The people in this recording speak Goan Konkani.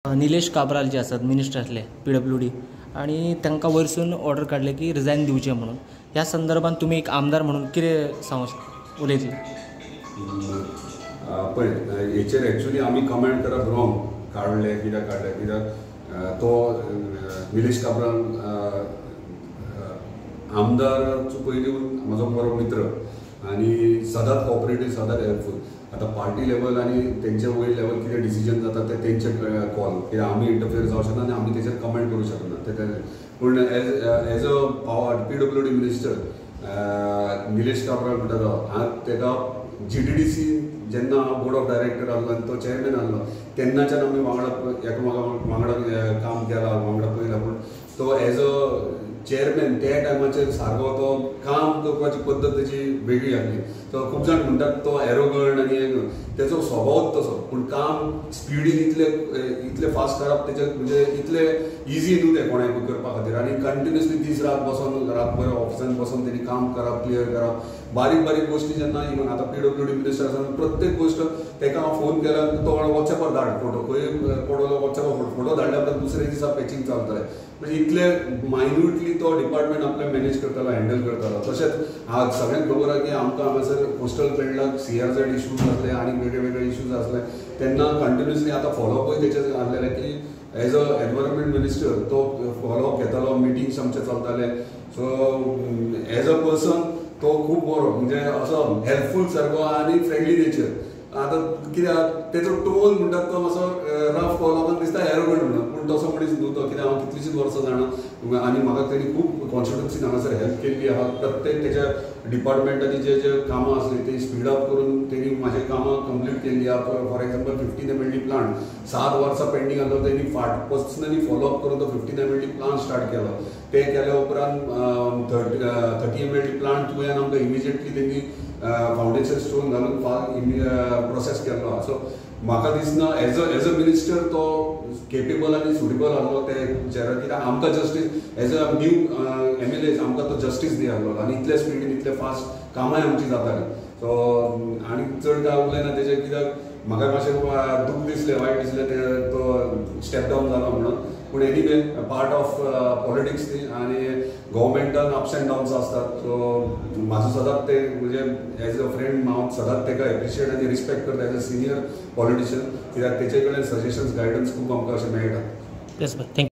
निलेश काब्राल जे आसात मिनिस्टर आसले PWD आनी तांकां वयरसून ऑर्डर काडले की रिजायन दिवचें म्हणून. ह्या संदर्भात तुमी एक आमदार म्हणून कितें सांगू उलयतले? पळय, हेचेर एक्चुली आमी कमेंट करप रॉंग. काडले कित्याक काडले, कित्याक तो निलेश काब्राल आमदाराचो पयलीं म्हजो बरो मित्र आनी सदांच कॉपरेटीव, सदांच हेल्पफूल. आतां पार्टी लेवल आनी तेंचे वयर लेवल कितें डिसिजन जाता ते तेंचे कॉल, कित्याक आमी इंटरफियर जावं शकना आनी आमी तेचेर कमेंट करूं शकना ते. पूण as a power PWD minister Nilesh Cabral म्हणटा तो, हांव तेका GTDC जेन्ना हांव बोर्ड ऑफ डायरेक्टर आहलो आनी तो चेअरमॅन आहलो तेन्नाच्यान आमी वांगडा एकामेका वांगडा काम केलां, वांगडा पयलां. पूण तो एज अ चेअरमॅन त्या टायमाचेर सारको तो काम करपाची पद्दत तेजी वेगळी आहली. तो खूब जाण म्हणटात तो एरोगंट आनी तेचो स्वभावच तसो, पूण काम स्पिडीन इतले इतले फास्ट करप तेचे म्हणजे इतले इजी न्हू तें कोणाक करपा खातीर. आनी कंटिन्युअसली दीस रात बसोन, रातभर ऑफिसान बसोन तेणी काम करप, क्लियर करप, बारीक बारीक गोश्टी. जेन्ना इवन आतां PWD minister आसा, प्रत्येक गोश्ट तेका हांव फोन केला, तो वॉट्सॅपार धाड फोटो, खंय पडलो वॉट्सॅपार फोटो धाडल्या उपरांत दुसऱ्या दिसा पॅचींग चलतलें. म्हणजे इतले मायन्युटली तो डिपार्टमेंट आपलें मॅनेज करतालो, हँडल करतालो. तशेंच आज सगळ्यांक खबर आहा की आमकां हांगासर कोस्टल बेल्टाक CRZ issues आसले आनी वेगळे वेगळे इश्यूज आसले तेन्ना कंटिन्युअसली आतां फॉलोअपूय तेचेर आहलेलें की एज अ एनवायरमेंट मिनिस्टर तो फॉलोअप घेतालो, मिटिंग्स आमचे चलताले. सो एज अ पर्सन तो खूब बरो, म्हणजे असो हेल्पफूल सारको आनी फ्रेंडली नेचर. आतां कित्याक तेचो टोन म्हणटात तो मातसो रफ लोकांक दिसता एरोगंट म्हणून, पूण तसो मनीस न्हू तो. कित्याक हांव कितलींशींच वर्सां जाणा आनी म्हाका तेणी खूब कॉन्स्टिट्युन्सीन हांगासर हेल्प केल्ली आहा. प्रत्येक तेच्या डिपार्टमेंटाची जे जे कामां आसली ती स्पीड अप करून तेणी म्हाजी कामां कंप्लीट केल्ली आहा. फॉर एक्झाम्पल 15 MLD plant 7 वर्सां पेंडींग आसलो, तेणी फाट पर्सनली फॉलोअप करून तो 15 MLD plant start केलो. ते केल्या उपरांत 30 MLD plant तुयान आमकां इमिजिएटली तेणी फावंडेशन स्टोन घालून प्रोसेस केल्लो आहा. सो म्हाका दिसना एज अ मिनिस्टर तो केपेबल आनी सुटेबल आहलो ते चेरार, कित्याक आमकां justice as a new MLA आमकां तो जस्टीस दी आहलो आनी इतले स्पिडीन इतले फास्ट कामांय आमची जातालीं. सो आनी चड काय उलयना तेजेर, कित्याक म्हाका मातशें दूख दिसलें, वायट दिसलें ते तो स्टेप डावन जालो म्हणून. पूण एनीवे पार्ट ऑफ पॉलिटिक्स न्ही आनी गव्हर्मेंटान अप्स एंड डावन्स आसतात. सो म्हाजो सदांच ते म्हणजे एज अ फ्रेंड हांव सदांच तेका एप्रिशिएट आनी रिस्पेक्ट करता एज अ सिनियर पॉलिटिशियन, कित्याक तेचे कडेन सजेशन्स गायडन्स खूब आमकां अशें मेळटा. Yes, thank you.